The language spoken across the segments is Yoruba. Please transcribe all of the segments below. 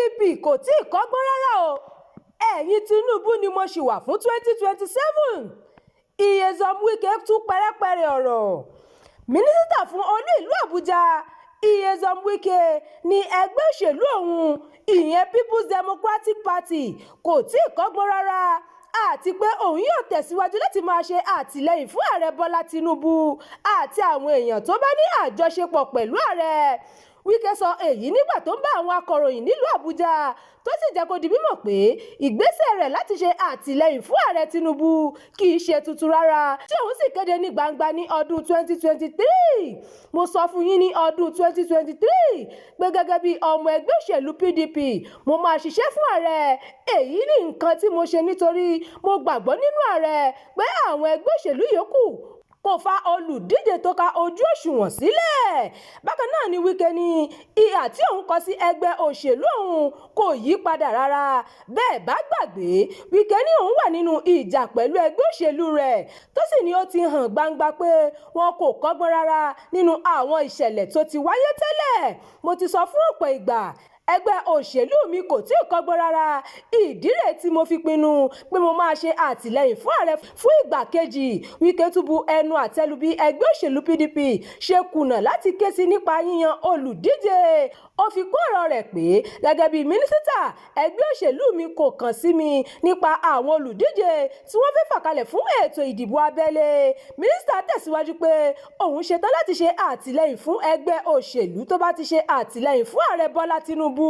PDP kò tí ì kọ́gbọ́n rárá o, ẹ̀yìn Tinubu ni mo ṣì wà fún 2027, Nyesom Wike tú pẹ́rẹpẹ̀rẹ ọ̀rọ̀. Mínísítà fún olú ìlú Àbújá Nyesom Wike ní ẹgbẹ́ òṣèlú òun, ìyẹn Peoples Democratic Party, kò tí ì kọ́gbọ́n rárá àti pé òun yóò tẹ̀síwájú láti máa ṣe àtìlẹ́yìn fún Ààrẹ Bọ́lá Tinubu àti àwọn èèyàn tó bá ní àjọṣepọ̀ pẹ̀lú ààrẹ. Wike sọ èyí nígbà tó ń bá àwọn akọ̀ròyìn nílùú Àbújá, tó sì jẹ́ kó di mímọ̀ pé ìgbésẹ̀ rẹ̀ láti ṣe àtìlẹ́yìn fún Ààrẹ Tinubu kì í ṣe tuntun rárá, tí òun sì kéde ní gbangba ní ọdún 2023. "Mo sọ fún yín ní ọdún 2023 pé gẹ́gẹ́ bí ọmọ ẹgbẹ́ òṣèlú PDP, mo máa ṣiṣẹ́ fún ààrẹ. Èyí ni nǹkan tí mo ṣe nítorí mo gbàgbọ́ nínú ààrẹ pé àwọn ẹgbẹ́ òṣèlú yòókù kò fa olùdíje tó ká ojú òṣùwọ̀n sílẹ̀." Bákan náà ni Wike ní ìhà tí òun kọ sí ẹgbẹ́ òṣèlú òun kò yí padà rárá. Bẹ́ẹ̀ bá gbàgbé, Wike ní òun wà nínú ìjà pẹ̀lú ẹgbẹ́ òṣèlú rẹ̀, tó sì ní ó ti hàn gbangba pé wọn kò kọ́gbọ́n rárá nínú àwọn ìṣẹ̀lẹ̀ tó ti wáyé tẹ́lẹ̀. "Mo ti sọ fún ọ̀pọ̀ ìgbà, ẹgbẹ́ òṣèlú mi kò tí ì kọ́gbọ́n rárá. Ìdí rèé tí mo fi pinnu pé mo máa ṣe àtìlẹ́yìn fún ààrẹ fún ìgbà kejì." Wike tún bu ẹnu àtẹ́ lu bí ẹgbẹ́ òṣèlú PDP ṣe kùnà láti ké sí nípa yíyan olùdíje. Ó fi kún ọ̀rọ̀ rẹ̀ pé gẹ́gẹ́ bí mínísítà, ẹgbẹ́ òṣèlú mi kò kàn sí mi nípa àwọn olùdíje tí wọ́n fẹ́ fà kalẹ̀ fún ètò ìdìbò abẹ́lé. Mínísítà tẹ̀síwájú pé òun ṣetán láti ṣe àtìlẹ́yìn fún ẹgbẹ́ òṣèlú tó bá ti ṣe àtìlẹ́yìn fún Ààrẹ Bọ́lá Tinubu.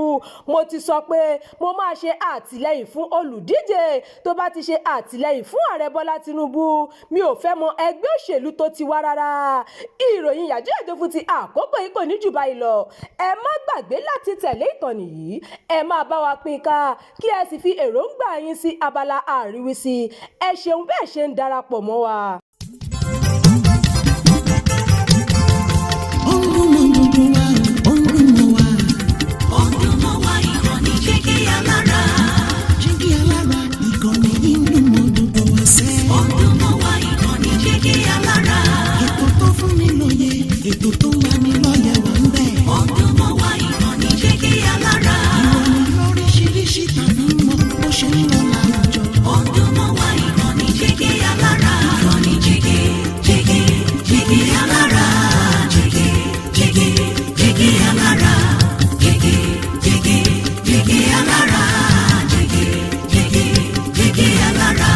"Mo ti sọ pé mo máa ṣe àtìlẹ́yìn fún olùdíje tó bá ti ṣe àtìlẹ́yìn fún Ààrẹ Bọ́lá Tinubu. Mi ò fẹ́ mọ ẹgbẹ́ òṣèlú tó ti wá rárá." Ìròyìn yàjóyàjó fún ti àkókò yìí kò ní jù báyìí lọ. Ẹ má gbàgbé láti tẹ̀lé ìkànnì yìí, ẹ máa bá wa pín ká, kí ẹ sì fi èròǹgbà yín sí abala àríwísí. Ẹ ṣeun bẹ́ẹ̀ ṣe ń darapọ̀ mọ́ wa. Ó ń dún mọ́ gbogbo wa, ó ń dún mọ́ wa. Ó ń dún mọ́ wa, ìkànnì Jígí Alára. Jígí Alára, ìkànnì yìí ń dún mọ́ gbogbo wa sẹ́. Ó ń dún mọ́ wa, ìkànnì Jígí Alára. Ètò tó fún ni lóye, ètò tó ń lani lọ́yẹ̀ wà ń bẹ̀. Ó ń dún mọ́ wa, ìkànnì Jígí Alára. Ìròyìn lóríṣiríṣi tàbí mọ bó ṣe ń lọ láwùjọ. Ó ń dún mọ́ wa, ìkànnì Jígí Alára. Ìkànnì Jígí, Jígí, Jígí Alára. Jígí, Jígí, Jígí Alára. Jígí, Jígí, Jígí Alára. Jígí, Jígí, Jígí Alára.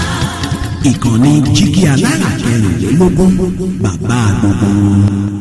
Ìkànnì Jígí Alára 24, bàbá gbogbo wọn.